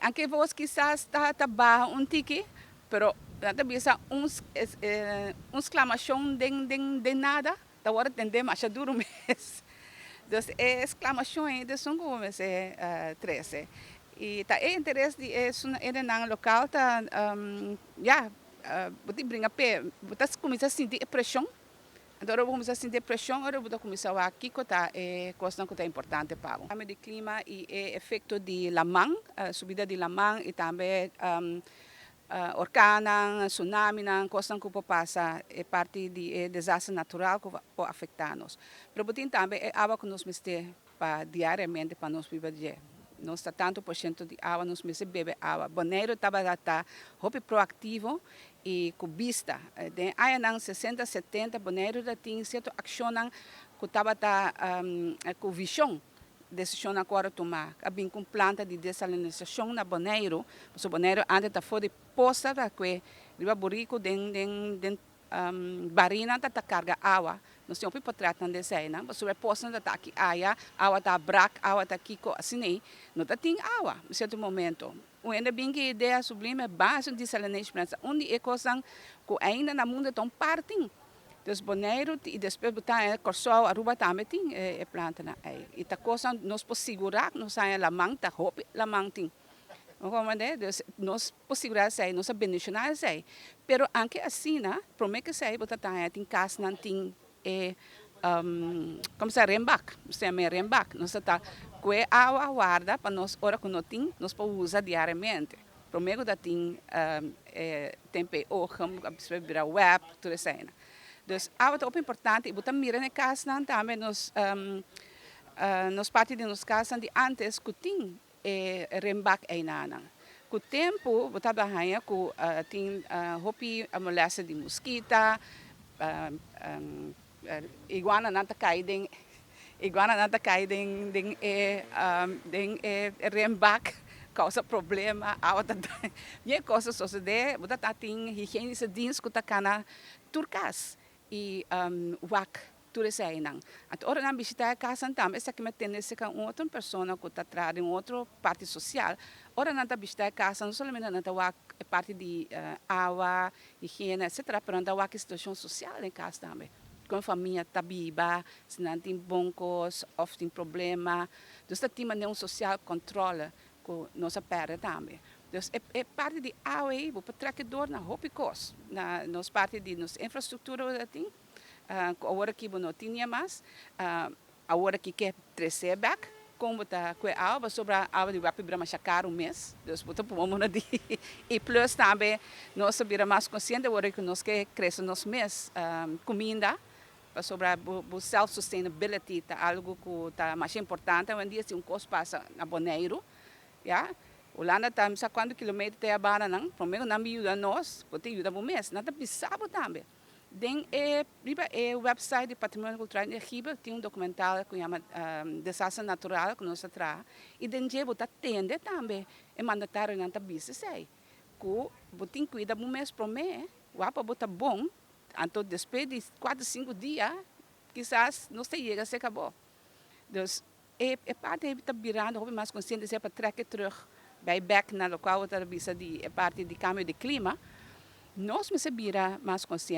Aunke voz kisas ta baha un tiki, pero nan ta bisa un sklamashon den nada ta wòrdu tendé masha duru mes. Dus e sklamashon ei ta esun ku bo mester trese. I ta e interes di esun hendenan lokal ta, ya, bo tin bringa p'e, bo ta kuminsá sinti e preshon. Anto ora bo kuminsá sinti e preshon, ora bo ta kuminsá wak kiko ta e kosnan ku ta importante pa bo. Kambio di klima i e efekto di laman, subida di laman i tambe orkannan, tsunaminan, kosnan ku por pasa, e parti di e desaster natural ku por afektá nos. Pero bo tin tambe e awa ku nos mester pa diariamente pa nos biba dje. Nos ta tantu por shento di awa, nos mester bebe awa. Boneiru tabata ta hopi proaktivo i ku bista. Den añanan 60, 70 Boneiru ta tin sierto akshonnan ku tabata ku vishon, desishonnan ku a wòrdu tumá. A bin ku un planta di desalinisashon na Boneiru, pasobra Boneiru antes ta for di posa ta kue riba buriku den barinan ta karga awa. Nos tin hopi potretnan di eseinan, pasobra e posnan ta ta aki aya, awa ta brak, awa ta kiko, asin'ei no ta tin awa na sierto momento. Un hende bin ku e idea sublime, ban hasi un desalination plant. Un di e kosnan ku ainda na mundu ta un partin. Dus Boneiru i despues bo ta haña Kòrsou, Aruba tambe tin e plantanan ei. I ta kosnan nos por sigurá ku nos haña laman, ta hopi laman tin. Bo comprende? Dus nos por sigurá esei, nos a bendishoná esei. Pero anke asina, promé ku esei bo ta haña tin kasnan tin e, komo sa, renbak. Nos ta yama e renbak. Nos ta ta kue awa warda pa nos ora ku no tin, nos por usa diariamente. Promé ku ta tin e tempu e ogen, despues bira web, tur eseinan. Dus awa ta hopi importante i bo ta mira na e kasnan tambe nos parti di nos kasnan di antes ku tin e renbak einanan. Ku tempu bo tabata haña ku tin hopi molestia di muskita, iguananan ta kai den e renbak, kousa problema, awa ta e kos a sosodé, bo ta tin higienische dienst ku ta kana tur kas i wak tur eseinan. Anto ora nan bishitá e kasnan tambe, esaki mi a tende serka un otro persona ku ta traha den un otro parti sosial, ora nan ta bishitá e kasnan, no solamente nan ta wak e parti di awa, higiene, etcetera, pero nan ta wak e situashon sosial den kas tambe. Kon e famia ta biba, si nan tin bon kos òf tin problema. Dus ta tin manera un social controle ku nos a pèrdè tambe. Dus e parti di awa ei bo por trèk e dor na hopi kos. Na nos parti di nos infrastruktura bo ta tin, ku awor aki bo no tin mas. Awor aki ke trese bèk, kon bo ta kue awa, pasobra awa di web a bira masha karu mes. Dus bo ta pone mona di i plus tambe nos a bira mas konsiente awor ku nos ke krese nos mes kuminda, pasobra bo self sustainability ta algu ku ta masha importante. Awendia si un kos pasa na Boneiru, ya, Hulanda ta sa kuantu kilometer te abanda nan, promé ku nan bin yuda nos, bo ta yuda bo mes. Nan ta bisa bo tambe. Den e riba e website di Patrimonio Kultural Intangible tin un dokumental ku yama Desaster Natural ku nos a traha i den dje bo ta tende tambe e mandatarionan ta bisa esei ku bo tin kuida bo mes promé, wak pa bo ta bon, anto despues di 4, 5 dia kisas nos ta yega serka bo. Dus e parti ei ta birando hopi mas konsiente sea pa trèk e terug bai bèk na lokual bo ta bisa di e parti di kambio di klima, nos mester bira mas konsiente.